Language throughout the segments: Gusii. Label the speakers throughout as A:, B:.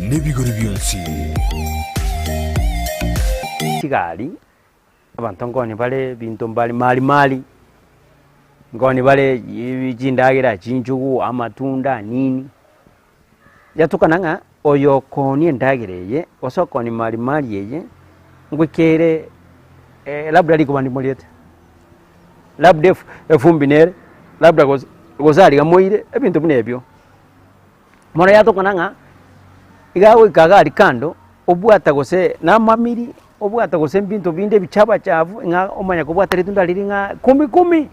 A: Nebigori bionsi.
B: Chigari, abanto nkoni bare ebinto mbare mali mali, nkoni bare chindagera, chinchugu, amatunda, nini. Yatokana ng'a oyo okoonia endagera eye, gose okoonia mali mali eye, ngoika ere labda rikoba ndimoriete, labda efumbi nere, labda gose gose aria moire, ebinto buna ebio. Bono yatokana ng'a, iga agoika iga aria kando, obwata gose na amamiri, obwata gose ebinto binde ebichafu chafu ng'a omanya kobwata ritunda riria ng'a kumi kumi,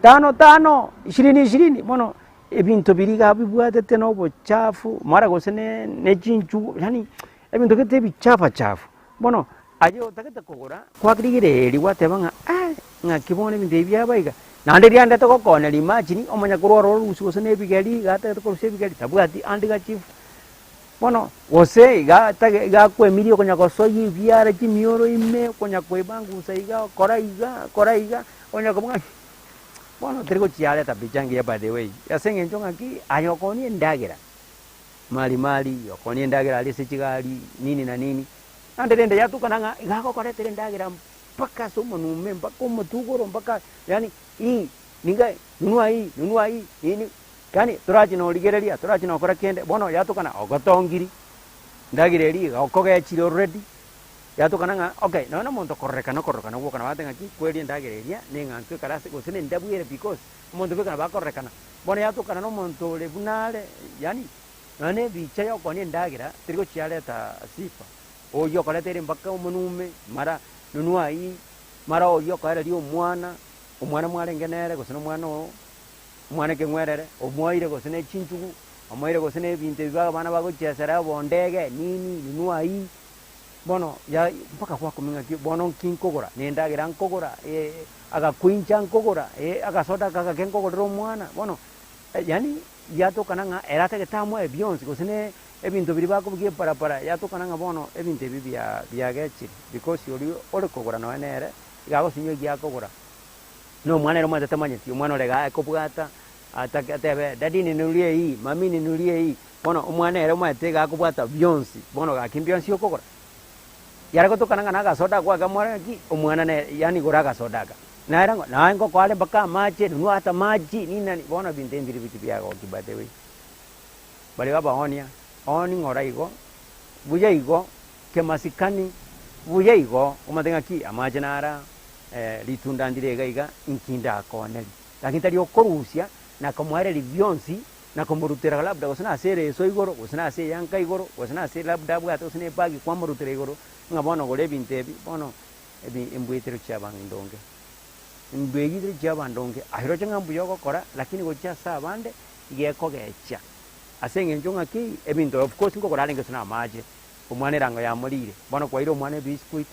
B: tano tano, ishirini ishirini, bono ebinto biria iga bibwatete na obochafu, mara gose ne ne chinchugu yaani ebinto gete ebichafa chafu. Bono aye otagete kogora, kwarigereria gwateba ng'a eh, ng'aki bono ebinto ebi biaba iga, naende riaendete gokoneria imagine, omanya korwa ororo orusie gose na ebigeri, iga atagete korusia ebigeri tabwati handkerchief. Bono gose iga atage iga akoemiria okonya gosoyia ebiara chimioro ime, okonya koebangusa iga okora iga okora iga, onya koba ng'a bono teri gochiareta picha engiya by the way, ase eng'encho ng'aki aye okoonia endagera. Mali mali, okoonia endagera aria ase chigari, nini na nini, naende rende yatukana ng'a iga agokoretera endagera mpaka ase omonwe ime, mpaka omotwe igoro, mpaka yaani hii ninga nunua hii nunua hii nini, yaani torachi norigereria, torachi nokora kende, bono yatukana ogotongiri, endagera eria iga okogechire already, yatukana ng'a okay, nonye na omonto okororekana okororokana gwoka nabo agote ng'aki, kweri endagera eria na eng'ansu ekare ase gose na endabu ere because. Omonto bweka nabo akororekana. Bono yatokana nomonto ore buna are, yaani nonya na ebicha y'okoonia endagera teri gochiareta sifa. Oyio okoreta ere mpaka omonwe ume, mara nonwe ayio, mara oyio okoereria omwana, omwana mwarenge nere gose na omwana oo, omwana ekeng'werere, omoeire gose ne chinchugu, omoeire gose na ebinto ebi abana bagochesera obondege, nini, nonwe ayio. Bono ya mpaka gwakumia ng'aki bono nki nkogora, na endagera nkogora, agakwincha nkogora, agasoda aka agake nkogorera omwana, bono yaani yatokana ng'a ere atagete amoe bionsi gose ne ebinto biria bakobugia eparapara, yatokana ng'a bono ebinto ebi bia biagechire because oria ore kogora nonye nere, iga agosinywa egia akogora, na omwana ere omanyete tamanyeti, omwana ore iga akobwata atake atebe daddy ninunurie hii, mummy ninunurie hii. Bono omwana ere omanyete iga akobwata bionsi, bono gaki mbionsi okogora. Yare gotokana ng'a na agasoda ako akamware ng'aki, omwana nere yaani gora agasoda aka. Naere ng'o naye ngokoa are mpaka amache, nunua ata maji nini nani, bono ebinto ebi mbiri bichi biagokia by the way. Baria babaonia, ooni ng'ora igo, buya igo, kemasikani, buya igo, omanyete ng'aki amache nara ritunda ndire iga iga, inki ndakooneri. Lakini tari okorusia na komoereria bionsi, na komorutera labda gose nase ereso igoro, gose nase eyanka igoro, gose nase labda abwate gose na ebagi kwamorutera igoro, ng'a bono gora ebinto ebi, bono ebi embwetero chi'abandonge. Embwa eyio teri chi'abandonge, aye oroche ng'a mbuya ogokora, lakini gochia ase abande, iga ekogechia. Ase eng'encho ng'aki, ebinto of course nkogora arenge gose na amache, omwana erango yamorire, bono kwaire omwana ebiscuit,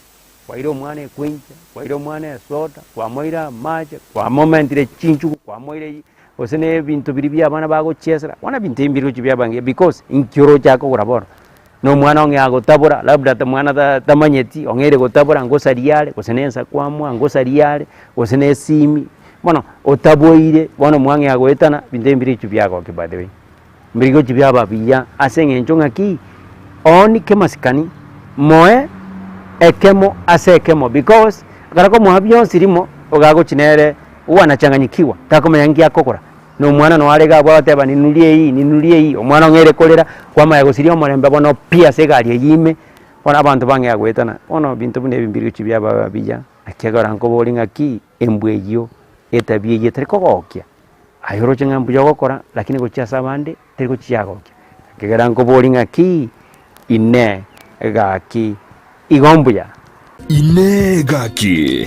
B: Kwaire omwana equencha, kwaire omwana esoda, kwamoire amache, kwamomentire chinchugu, kwamoire gose na ebinto biria bia abana bagochiesera, bono ebinto ebi mbirochio biabange because inki oroche akogora bono? Na omwana ong'e agotabora, labda ta mwana ta tamanyeti, ong'eire gotabora ngosaria are, gose na ensa kwamoa ngosaria are, gose na esimi, bono otaboire, bono mwang'e agoetana, ebinto ebi mbirochio biagokia by the way. Mbirochio biaba buya ase eng'encho ng'aki, ooni kemasikani, moe ekemo ase ekemo because ekero okomoa bionsi rimo, iga agochia nere wanachanganyikiwa, takomanya nki akogora. Na omwana noo are iga abwo agoteba ninurie eyii, ninurie eyii, omwana ong'eire korera, kwamanya gosiria omorembe bono pi ase egari eywo ime, bono abanto bang'ea goetana. Bono ebinto buna ebi mbirochio biaba buya, naki ekero nkoboria ng'aki, embwa eyio, etabia eyio etari kogokia. Aye oroche ng'a mbuya ogokora, lakini gochia ase abande teri gochiagokia. Ekegera nkoborie ng'aki, Inee, gaki, igo mbuya?
A: Inee, gaki!